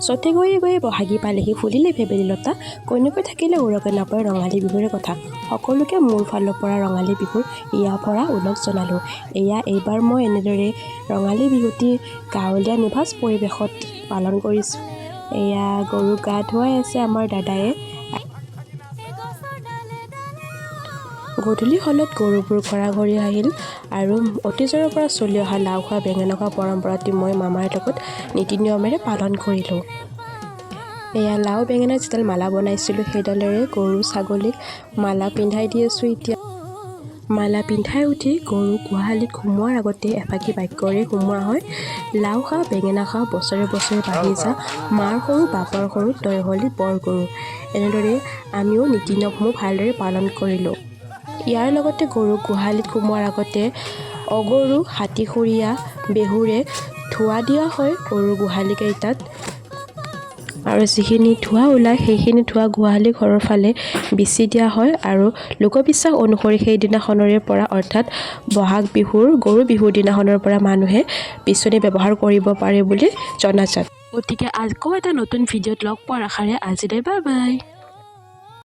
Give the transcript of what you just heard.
চ'তে গৈয়ে গৈয়ে বহাগী পালেহি, ফুলিলে ভেবেলী লতা, কৈনকৈ থাকিলে ওৰকে নাপায় ৰঙালী বিহুৰে কথা। সকলোকে মোৰ ফালৰ পৰা ৰঙালী বিহুৰ হিয়া ভৰা ওলগ জনালোঁ। এয়া এইবাৰ মই এনেদৰে ৰঙালী বিহুটি গাঁৱলীয়া নিভাঁজ পৰিৱেশত পালন কৰিছোঁ। এয়া গৰুক গা ধুৱাই আছে আমাৰ দাদায়ে। গধূলি হ'লত গৰুবোৰ ঘৰা-ঘৰি আহিল আৰু অতীজৰে পৰা চলি অহা লাও খোৱা, বেঙেনা খোৱা পৰম্পৰাটি মই মামাৰ লগত নীতি নিয়মেৰে পালন কৰিলোঁ। এয়া লাও বেঙেনা যিডাল মালা বনাইছিলোঁ, সেইডালেৰে গৰু ছাগলীক মালা পিন্ধাই দি আছোঁ এতিয়া। মালা পিন্ধাই উঠি গৰু গোহালিত সোমোৱাৰ আগতে এফাঁকি বাক্যৰে সোমোৱা হয়, "লাও খা, বেঙেনা খা, বছৰে বছৰে বাঢ়ি যা, মাৰ সৰু বাপৰ সৰু তই হ'লি বৰ গৰু।" এনেদৰে আমিও নীতি নিয়মসমূহ ভালদৰে পালন কৰিলোঁ। ইয়াৰ লগতে গৰুক গোহালিত সোমোৱাৰ আগতে অগৰু, হাতীখুৰীয়া বেহুৰে ধোঁৱা দিয়া হয় গৰুৰ গোহালিকেইটাত আৰু যিখিনি ধোঁৱা ওলায়, সেইখিনি ধোঁৱা গোহালি ঘৰৰ ফালে বিচি দিয়া হয়। আৰু লোকবিশ্বাস অনুসৰি সেইদিনাখনৰে পৰা, অৰ্থাৎ বহাগ বিহুৰ গৰু বিহুৰ দিনাখনৰ পৰা মানুহে বিচনী ব্যৱহাৰ কৰিব পাৰে বুলি জনাজাত। গতিকে আকৌ এটা নতুন ভিডিঅ'ত লগ পোৱাৰ আশাৰে আজিলৈ বাই বাই।